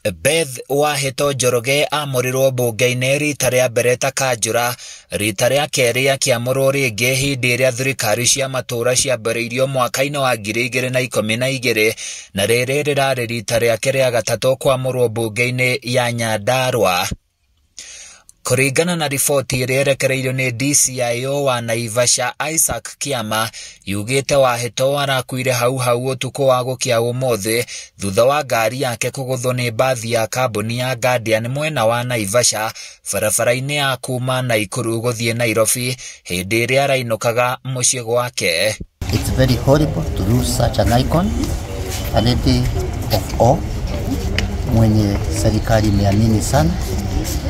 Beth Wahĩto Njoroge amũrirwo mbunge-inĩ rita rĩa mbere ta kanjũra, rita rĩa kerĩ akĩamũrwo rĩngĩ hĩndĩ ĩrĩa thirikari cia matũũra ciambĩrĩirio mwaka-inĩ wa 2012, na rĩrĩ rĩrarĩ rita rĩake rĩa gatatũ kwamũrwo mbunge-inĩ ya Nyandarua. Kũringana na riboti ĩrĩa ĩrekereirio nĩ DCIO wa Naivasha Isaac Kiama, yugĩte Wahĩto arakuire hau hau ũtukũ wa gũkĩa ũmũthĩ thutha wa ngari yake kũgũthwo nĩ mbathi ya kambuni ya Guardian mwena wa Naivasha barabara-inĩ ya kuma Naikuru gũthiĩ Nairobi hĩndĩ ĩrĩa arainũkaga mũciĩ gwake. It's very horrible to lose such an icon, a lady of awe, mwenye serikali imeamini sana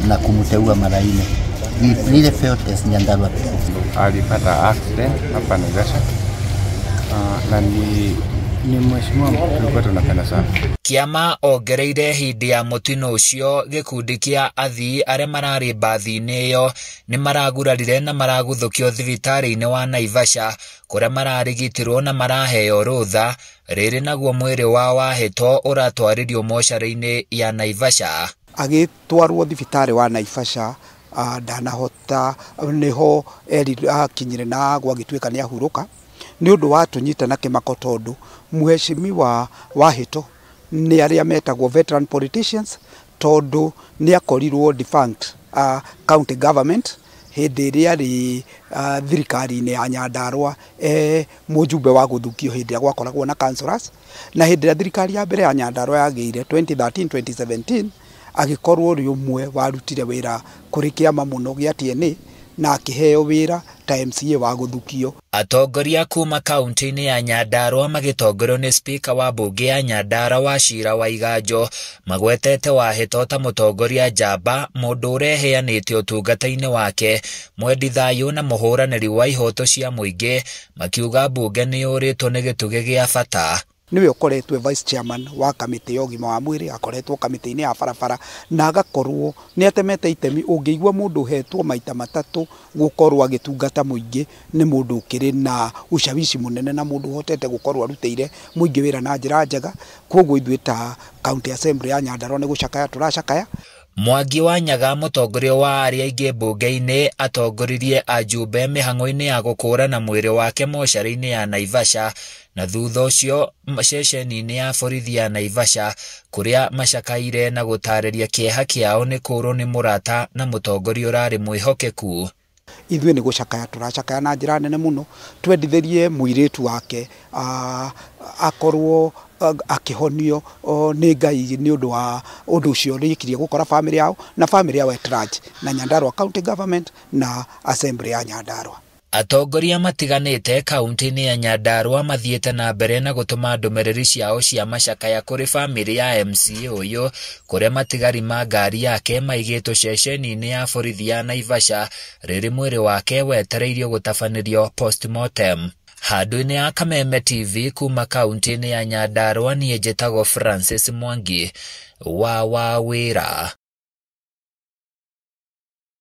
na kumteua mara nne. We really felt as Nyandarua people. Alipata accident hapa Naivasha. Na ni mheshimiwa tulikuwa tunapenda sana. Kiama ongereire hĩndĩ ya mũtino ũcio gĩkundi kĩa athii arĩa mararĩ mbathi-inĩ ĩyo nĩ maragurarire na maraguthũkio thibitarĩ-inĩ wa Naivasha kũrĩa mararigitirwo na maraheo rũtha, rĩrĩ naguo mwĩrĩ wa Wahĩto ũratwarĩrio mocarĩ-inĩ ya Naivasha. Agĩtwarwo thibitarĩ wa Naivasha, ndanahota, nĩho akinyire na gwagĩtuĩka nĩ ahurũka. Nĩ ũndũ wa tũnyita na kĩmako tondũ mheshimiwa Wahĩto nĩ arĩa metagwo veteran politicians, tondũ nĩ akorirwo defunct county government hĩndĩ ĩrĩa arĩ thirikari-inĩ ya Nyandarua, mũjumbe wa gũthukio hĩndĩ ĩrĩa gwakoragwo na councillors, na hĩndĩ ĩrĩa thirikari ya mbere ya Nyandarua yagĩire 2013-2017 agĩkorwo ũrĩ ũmwe warutire wĩra kũrĩ kĩama mũno gĩa TNA na akĩheo wĩra ta MCA wa gũthukio. Atongoria kuma kaunti-inĩ ya Nyandarua magĩtongorio nĩ spika wa mbunge ya Nyandarua Wachira Waiganjo magwetete Wahĩto ta mũtongoria njamba, mũndũ ũreheanĩte ũtungata-inĩ wake, mwendi thayũ na mũhũranĩri wa ihoto cia mũingĩ, makiuga mbunge nĩ yũrĩtwo nĩ gĩtugĩ gĩa bata. Nĩwe ũkoretwo vice chairman wa kamĩtĩ ya ũgima wa mwĩrĩ, akoretwo kamĩtĩ-inĩ ya barabara, na agakorwo nĩ atemete itemi. Ũngĩigua mũndũ ũhetwo maita matatũ gũkorwo agĩtungata mũingĩ, nĩ mũndũ ũkĩrĩ na ushawishi mũnene na mũndũ ũhotete gũkorwo arutĩire mũingĩ wĩra na njĩra njega. Koguo ithuĩ ta County Assembly ya Nyandarua nĩ gũcakaya tũracakaya. Mwangi wa Nyaga, mũtongoria wa arĩa aingĩ mbunge-inĩ, atongoririe ajumbe mĩhang'o-inĩ ya gũkũũrana mwĩrĩ wake mocarĩ-inĩ ya Naivasha na thutha ũcio ceceni-inĩ ya borithi ya Naivasha kũrĩa macakaire na gũtarĩria kĩeha kĩao nĩ kũũrwo nĩ mũrata na mũtongoria ũrarĩ mwĩhokeku. Ithuĩ nĩ gũcakaya tũracakaya na njĩra nene mũno, twendithĩrie mũirĩtu wake akorwo akĩhonio nĩ Ngai nĩ ũndũ wa ũndũ ũcio ũrĩkirie gũkora famĩlĩ yao na famĩlĩ yao at large, na Nyandarua County Government na Assembly ya Nyandarua. Atongoria matiganĩte kaunti-inĩ ya Nyandarua mathiĩte na mbere na gũtũma ndũmĩrĩri ciao cia macakaya kũrĩ famĩlĩ ya MCA ũyũ, kũrĩa matigari ma ngari yake maigĩtwo ceceni-inĩ ya borithi ya Naivasha rĩrĩ mwĩrĩ wake wetereirio gũtabanĩrio postmortem. Handũ-inĩ ya Kameme TV kuma kaunti-inĩ ya Nyandarua, niĩ njĩtagwo Francis Mwangi wa Wawĩra.